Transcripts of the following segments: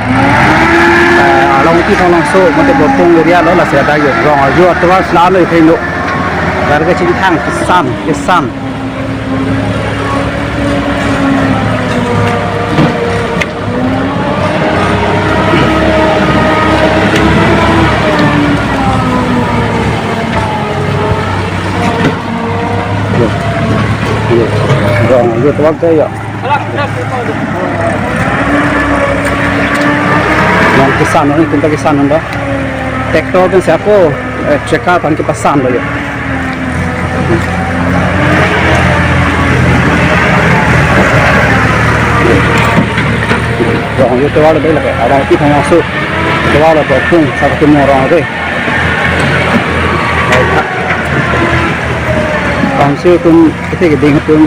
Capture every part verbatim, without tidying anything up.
Eh, along Pi Phonglangso mate Borpung area lo, lasi dak yo rong arju atovar slam lo ithai no. Gari kachingthang kesan kesan. Yo, yo, rong arju atovar te yo. Nang kesan, nang itum ta kesan nang do. Tractor kan siapo, eh, tractor aphan kepasan do yo. Rong arju atovar lo dei lake, arong Pi Phonglangso atovar lo, Borpung, Sarthe Timung arong dei. Council atum, ite keding atum,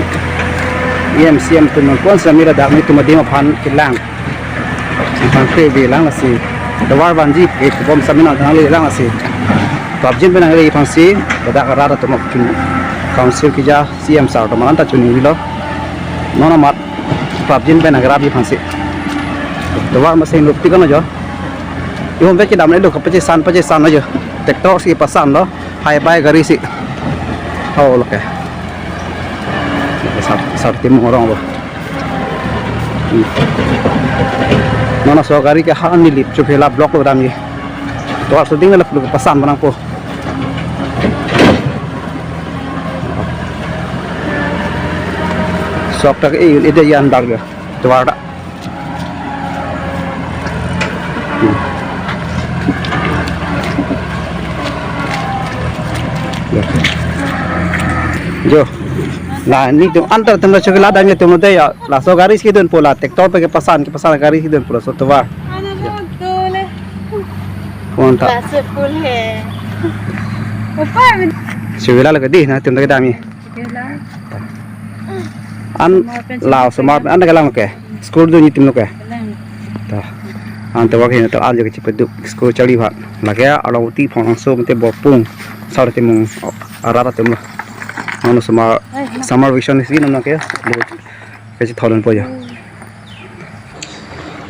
E M, C E M atum, non kon samira dak ni atum adim aphan kelang. Aphan kre bilang lasi. Tovar vanji ke bom samina nang le lang lasi. Prapjin pen nang le aphansi, dak arat atum chun. Council keja C E M sir atum anta chuningri lo. Non amat prapjin pen nang rabi aphansi. Tovar masi nupti kan jo. Ihum ve kedam le do kapachesan pachesan jo. Tractor si pasan lo. Hai bai gari si. Oh, okay. Sar, Sarthe Timung arong lo. Hmm. Non laso gari ke ha nilip chuphe la block lo dam ye. Tovar suding la pasan nangpo. Sok tak eh ide yan dar ya. Tovar ta. Hmm. Ya. Jo. La ni atum antar atum la chokila dam atum dei ya. Laso gari si dunpo la, tractor pen kepasan, kepasan gari si dunpo laso tovar. Ano mo dole. Konta. Klase full he. Opa. Chokila lagi dei na atum dei dam ye. Chokila. An la osomar an kelang ke. School do ni atum lo ke. Kelang. Ta. An tovar ke to an jo ke chepaduk school charli aphan. Lake along Pi Phonglangso mate Borpung, Sarthe Timung arat atum lo. Ano summer, summer vacation si nam ke. Kachetholan po ya.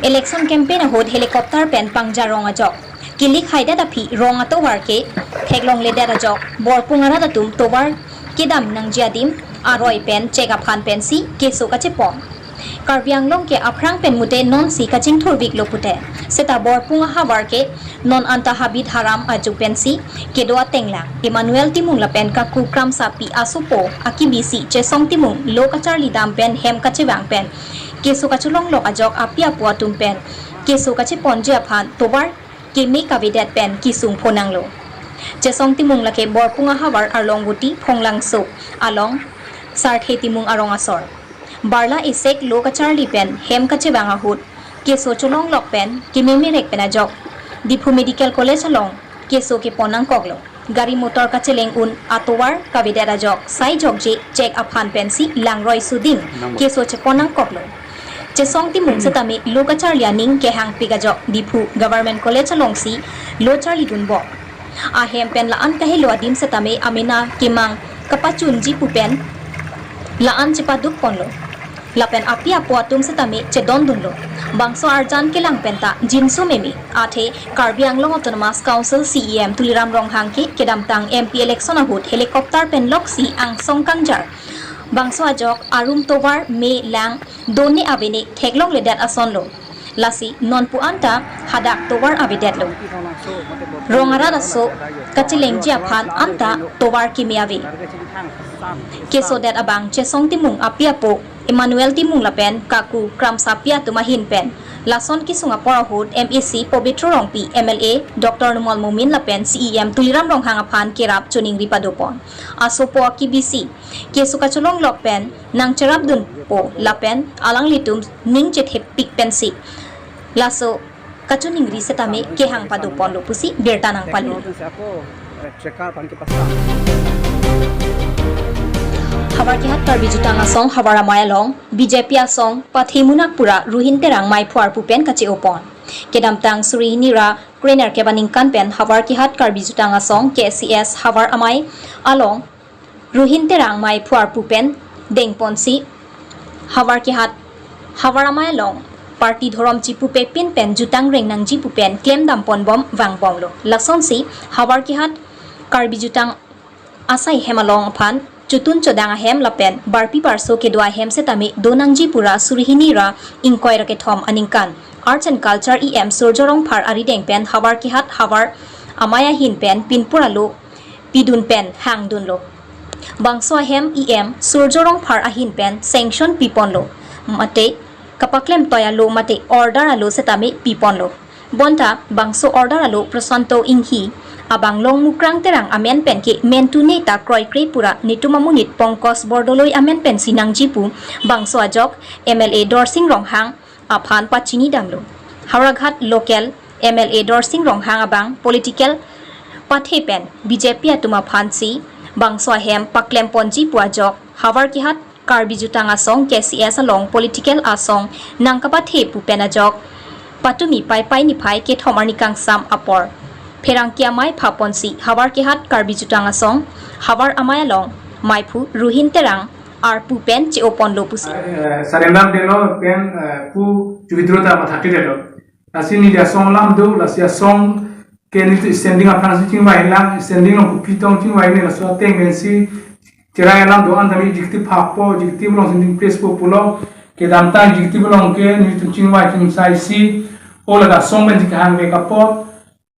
Election campaign ahut helicopter pen pangja rong ajok. Kilik haidet aphi rong atovar ke theklongledet ajok. Borpung arat atum tovar kedam nangji adim aroi pen chek aphan pensi keso kachepon. Karbi Anglong ke aphrang pen mute nonsi kachingthurvik lo pute. Seta Borpung ahavar ke non anta habit haram aju pensi kedo ateng lang. Emmanuel Timung lapen kaku Kramsapi asopo akibi si Chesong Timung lo kacharli dam pen hem kachevang pen keso kacholonglok ajok api apo atum pen keso kacheponji aphan tovar keme kavedet pen kesung phonanglo. Chesong Timung lake Borpung ahavar arlong guti Phonglangso along Sarthe Timung arong asor. Barla esek lo kacharli pen hem kachevang ahut keso cholonglok pen kememerek pen ajok Diphu Medical College along keso kepon nangkoklo. Gari motor kacheleng un atovar kavedet ajok sai jokje chek aphan pensi langroi suding keso chepon nangkoklo. Chesong Timung setame lo kacharli aning kehangpik ajok Diphu Government College alongsi lo charlidun bom. Ahem pen la-an kahelo adim setame amena kemang kapachunji pu pen la-an chepaduk ponlo. Lapen api apo atum setame chedondunlo. Bangso arjan kelang penta jinso meme. Athe Karbi Anglong Autonomous Council C E M Tuliram Ronghang ke kedamtang M P election ahut helicopter pen loksi angsong kangjar. Bangso ajok arum tovar me lang done avene theklongledet asonlo. Lasi nonpu anta hadak tovar avedetlo. Rong arat aso kachelengji aphan anta tovar keme ave. Kesodet abang Chesong Timung api apo Emmanuel Timung lapen kaku Kramsapi atum ahin pen lason kesung apor ahut M A C Pobitro Rongpi, M L A Doctor Numal Momin lapen C E M Tuliram Ronghang aphan kerap choningri padopon. Asopo akibi si keso kacholonglok pen nangcherapdunpo lapen alanglitum ning chethepik pensi laso kachoningri setame kehang padoponlo pusi birta nangpali. Havar Kehat Karbi Jutang Asong Havar Amei along B J P asong Pathe Munakpura Ruhin Terang Mai Phuar Pupen kache-opon. Kedamtang suri hini ra krenerkep aningkan pen Havar Kehat Karbi Jutang Asong K C S Havar Amei along Ruhin Terang Mai Phuar Pupen dengponsi Havar Kehat Havar Amei along party dhorom chipupe pin pen jutang reng nangji pu pen klemdam ponbom vangbomlo. Lasonsi Howraghat Karbi Jutang asai hem along aphan chotun chodang ahem lapen barpi barso kedo ahem setame do nangji pu ra suri hini ra ingkoi ra kethom aningkan Arts and Culture E M Surjya Rongphar arideng pen Howraghat Howraghat amei ahin pen pinpur alo pidun pen hangdunlo. Bangso ahem E M Surjya Rongphar ahin pen sanction piponlo. Mate kapaklem toi alo mate order alo setame piponlo. Bonta bangso order alo Prasanto Enghi abang Longmukrang Terang amen pen ke mentune ta kroikre pu ra netum amonit Pankaj Bordoloi amen pensi nangji pu bangso ajok M L A Dorsing Ronghang aphan pachini damlo. Howraghat local M L A Dorsing Ronghang abang political pathe pen B J P atum aphansi bangso ahem paklem ponji pu ajok Howraghat Karbi Jutang Asong K C S along political asong nangkapathe pu pen ajok patumi Paipai niphai kethom arni kangsam apor pherangke amei phaponsi Howraghat Karbi Jutang Asong Howraghat amei along meiphu Ruhin Terang arpu pen che-oponlo pusi. Eh, surrender delo pen, eh, pu jubidro ta matha ti delo. Lasi neli asong alam do, lasi asong ke neli standing aphrangsi chingvai lang, standing along kopi tong chingvai ne laso ateng pensi cherai alam do-an tame executive phapo, executive along sending press po pulo, kedamtang executive along ke nelitum chingvai chingsaisi, o ladak asong pensi kehang vek apot,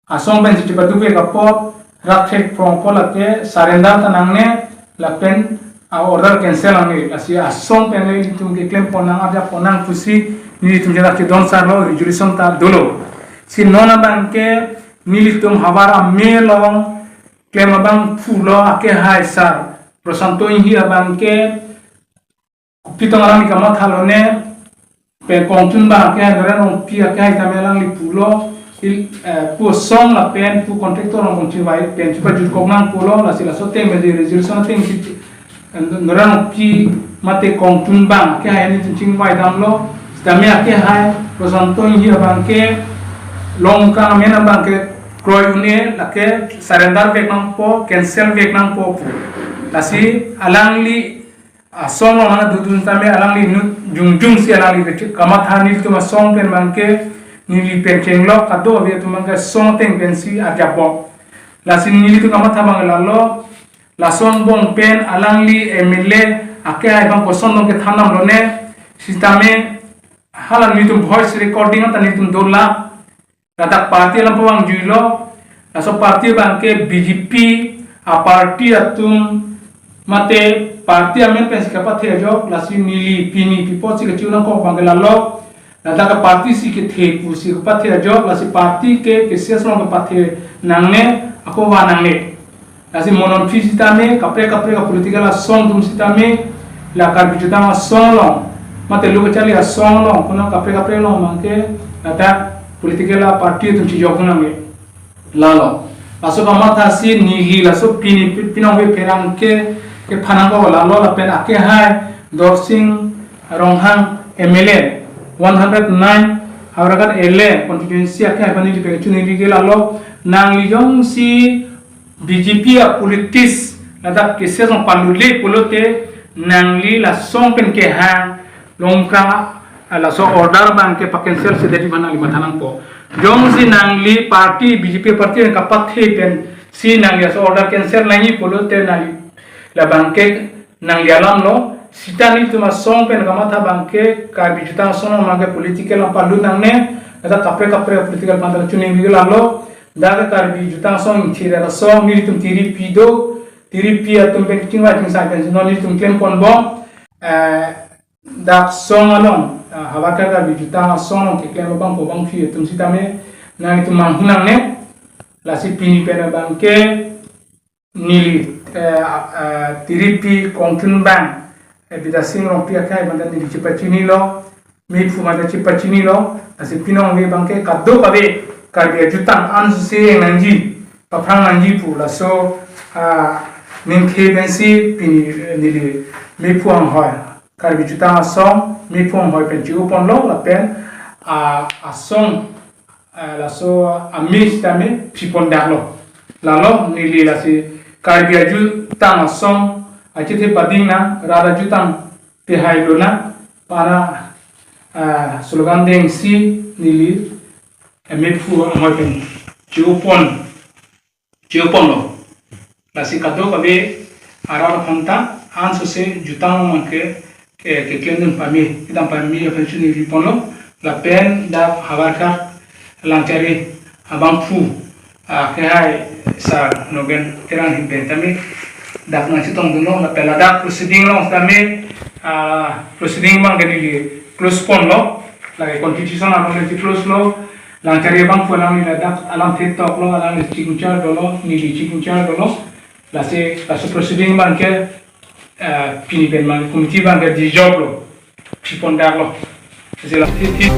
asong pensi chepaduk vek apot, rat thek prong apot lake surrender ta nangne, lapen a order cancel nangne, lasi asong pen le nelitum keklem ponnang, arjap ponnang pusi nelitum jala kedon sarlo, resolution ta dolo. Si non abang ke nelitum Howraghat amei along klem abang pulo akehai sar Prasanto Enghi abang ke kopi tong alam kamatha lone, pen kongtun abang akehai Noren Rongpi akehai tame alangli pulo, il, eh, pu asong lapen pu contractor along kongchingvai pen chepajut kok nang pulo, lasi laso ateng pen resolution ateng si, eh, Noren Rongpi mate kongtun abang akehai nelitum chingvai damlo, sitame akehai Prasanto Enghi abang ke Longmukrang amen abang ke kroi un-e lake surrender vek nangpo, cancel vek nangpo pu. Lasi alangli asong along mana dudun tame alangli inut jongjong si alangli kamatha nelitum asong pen abang ke neli pen chenglok kado-kave atum abang ke asong ateng pensi arjapbom. Lasi nelitum kamatha abang lalo, laso angbong pen alangli M L A akehai abang koson along kethan damlone, sitame hala nelitum voice recording anta nelitum dolang. Ladak party alam pavang juilo, laso party abang ke B J P aparty atum mate party amen pensi kapathe ajok, lasi neli pini pi apotsi kachiu nangkok abang ke lalo, ladak aparty si kethe pusi kapathe ajok, lasi party ke K C S along kapathe nangne, ako va nangne. Lasi mo non aphi sitame, kaprek kaprek a political asong atum sitame, la Karbi Jutang Asong along, mate lo kacharli asong along, konat kaprek kaprek along abang ke, ladak political a party atum chijok nangne. Lalo. Laso kamatha si neli laso pini pi-, pinong ave pherangke, kephan nangkok lalo lapen akehai Dorsing Ronghang M L A one hundred nine Howraghat L A constituency akehai aphan neli pen chini ke lalo, nangli jongsi B J P a politics ladak K C S along palule pulote nangli la asong pen kehang Longmukrang, ah, laso order abang ke pa-cancel si dadi mana nangli matha nangpo. Jongsi nangli party, B J P party kapathe pensi nangli laso order cancel nangji pulote nangli labang ke nangli alam lo, sita nelitum asong pen kamatha abang ke Karbi Jutang Asong along abang ke political along palut nangne, ladak kaprek kaprek political panta chuning bigel alo, dak Karbi Jutang Asong ingthir asong nelitum tiri pi do, tiri pi atum pen chingvai chingsai pensi non nelitum klem ponbom, eh, dak asong along, ah, Howraghat Karbi Jutang Asong along keklem abang ko abang phi atum sitame, nanglitum manghu nangne, lasi pini pen abang ke, neli, eh, eh, tiri pi kongtun abang, eh, Bidyasing Rongpi akehai abang ta neli chepachinilo, mephu abang ta chepachinilo, lasi pinong ave abang ke kado-kave Karbi ajutang an susi eng nangji, paphrang nangji pu laso, ah, ningke pensi pini, eh, neli mephu anghoi, Karbi Jutang Asong mephu anghoi pen che-oponlo lapen, ah, asong, eh, laso amei sitame phipon daklo. Lalo neli lasi Karbi ajutang asong achethe pading nang, rat ajutang tehai lonang, para ah, slogan dengsi neli M A phu amoi pen chopon, choponlo. Lasi kadokave arat aphanta ansose jutang abangke ke, ke, kedun pame, kedam pame aphan chini riponlo. Lapen dak Howraghat Langchari abangphu, ah, kehai sar Nogen Terang ahin pen tame dak nangchetongdunlo, lapen ladak proceeding along tame, ah, proceeding abangke neli close ponlo, lake constitution along neli close lo. Langchari abangphu alangli ladak alamthe toklo, alangli chingchar dolo, neli chingchar dolo. Lasi, lasi proceeding abangke, eh, pini pen abang committee abangke dissolve lo, chipon daklo. Lasi la, i, i,